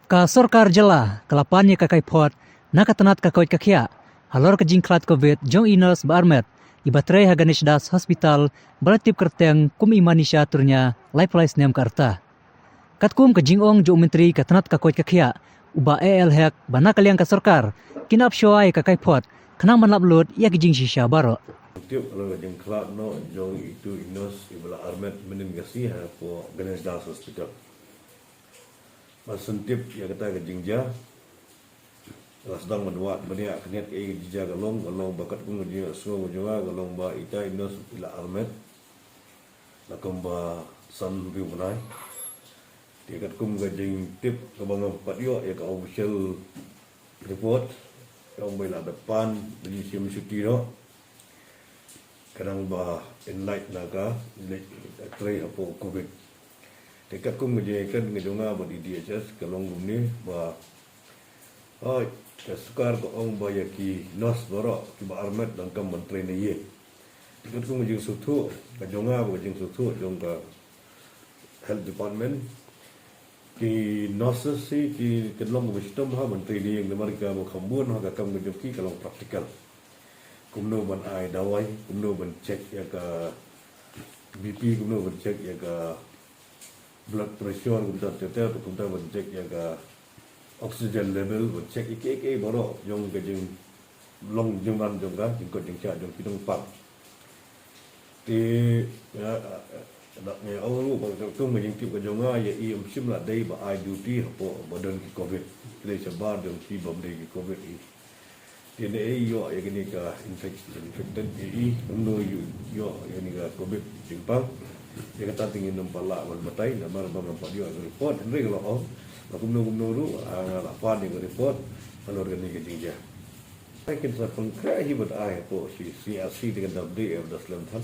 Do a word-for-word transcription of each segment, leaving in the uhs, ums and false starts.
Ka sorkar jylla ka la pan ïa ka kaiphod na ka tnat ka koit ka khiah halor ka jingkhlad covid jong i nurse ba armet iba trei ha Ganesh Das Hospital ba la tip kyrteng kum i Manisha Turnia laiphew lai snem ka rta. Katkum ka jingong jong u Myntri ka tnat ka koit ka khiah u Bah A L Hek ba na ka liang ka sorkar kin ap shuwa ïa ka kaiphod khnang ban lap lut ïa ki jingshisha baroh. Tip halor ka jingkhlad noh jong itu i nurse iba la armet mynnin ka sngi hapoh Ganesh Das Hospital. Ba sngewtip ïa kata ka jingjia, la sdang ban wad ban ïa khyndiat kaei ka jingjia ka long, ka long ba katkum ka jingïasngew ka jong nga ka long ba ita i nurse i la armet la kumba san hynriew bnai. Te katkum ka jingtip kaba ngam pat ïoh ïa ka official report, ka ong ba i la dep pan da jingshim shuti noh. Ka dang ba enlight na ka leit trei hapoh covid. Te katkum ka jingïakren ka jong nga bad i D H S ka long kumne ba, hooid, ka sorkar ka ong ba ïa ki nurse baroh kiba armet donkam ban trei na ïing. Te katkum ka jingsngewthuh ka jong nga bad ka jingsngewthuh jong ka health department, ki nurses hi ki kan long kaba shitom ha ban trei na ïing namar ka ba kham bun ha ka kam ka jong ki ka long practical. Kumno ban ai dawai, kumno ban check ïa ka B P, kumno ban check ïa ka blood pressure, kumta ter ter, kumta ban check ïa ka oxygen level, ban check ïa kiei kiei baroh jong ka jinglong jingman jong ka jingkoit jingkhiah jong ki nongpang. Te ïa, ïa, ïa, ong ruh ba katkum ka jingtip ka jong nga ïa i ym shym la dei ba ai duty hapoh ba don ki covid. Ki dei shabar jong ki bym dei ki covid hi. Te ne ei ïoh ïa kane ka infec-, infected ïa i, kumno ïoh ïa kane ka covid jingpang. Ïa kata te ngin ym pat lah ban batai namar ba ngam pat ïoh ïa ka report, hynrei ka la ong ba kumno kumno ruh, ah, nga la pan ïa ka report halor kane ka jingjia. Ai kin sa pynkhreh hi bad ai hapoh shi C R C te kan dap dei ïa da slem than.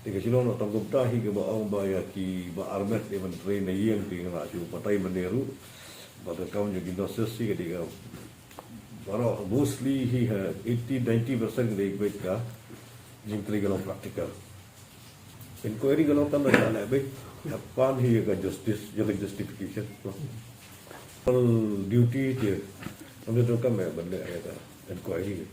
Te ka shu long noh tang kumta hi kaba ong ba ïa kiba armet ïa ban trei na ïing te nga la shu batai mynne ruh ba ka kam jong ki nurses hi ka dei ka baroh mostly hi ha eighty ninety percent ka dei beit ka jingtrei ka long practical. Inquiry ka long tam da ka leh beit, hap pan hi ïa ka justice, ïa ka justification. Duty te, ym dei donkam ban leh ïa ka inquiry.